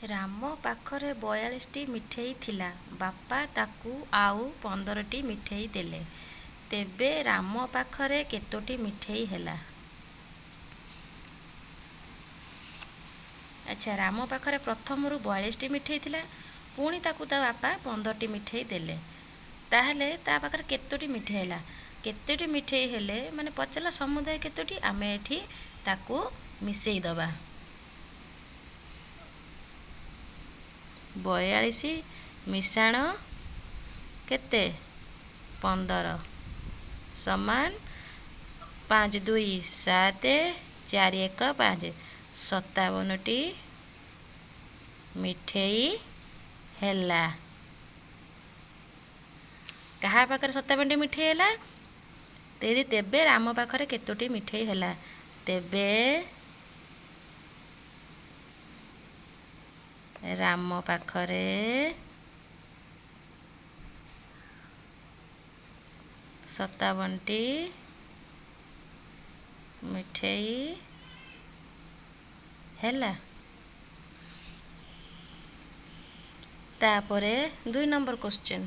ରାମ ପାଖରେ 42ଟି ମିଠେଇ ଥିଲା। ବାପା ତାକୁ ଆଉ 15ଟି ମିଠେଇ ଦେଲେ। ତେବେ ରାମ ପାଖରେ କେତୋଟି ମିଠେଇ ହେଲା? ଆଚ୍ଛା, ରାମ ପାଖରେ ପ୍ରଥମରୁ 42ଟି ମିଠେଇ ଥିଲା, ପୁଣି ତାକୁ ତା ବାପା 15ଟି ମିଠେଇ ଦେଲେ, ତାହେଲେ ତା ପାଖରେ କେତୋଟି ମିଠେଇ ହେଲା? କେତୋଟି ମିଠେଇ ହେଲେ ମାନେ ପଚାରିଲା ସମୁଦାୟ କେତୋଟି। ଆମେ ଏଠି ତାକୁ ମିଶେଇ ଦେବା। 42 ମିଶାଣ କେତେ? 15 ସମାନ 5 2 7, 4 1 5, 57ଟି ମିଠେଇ ହେଲା। କାହା ପାଖରେ 57ଟି ମିଠେଇ ହେଲା? ତେବେ ରାମ ପାଖରେ କେତୋଟି ମିଠେଇ ହେଲା? ତେବେ ରାମ ପାଖରେ 57ଟି ମିଠେଇ ହେଲା। ତାପରେ 2 ନମ୍ବର କ୍ୱେଶ୍ଚିନ୍।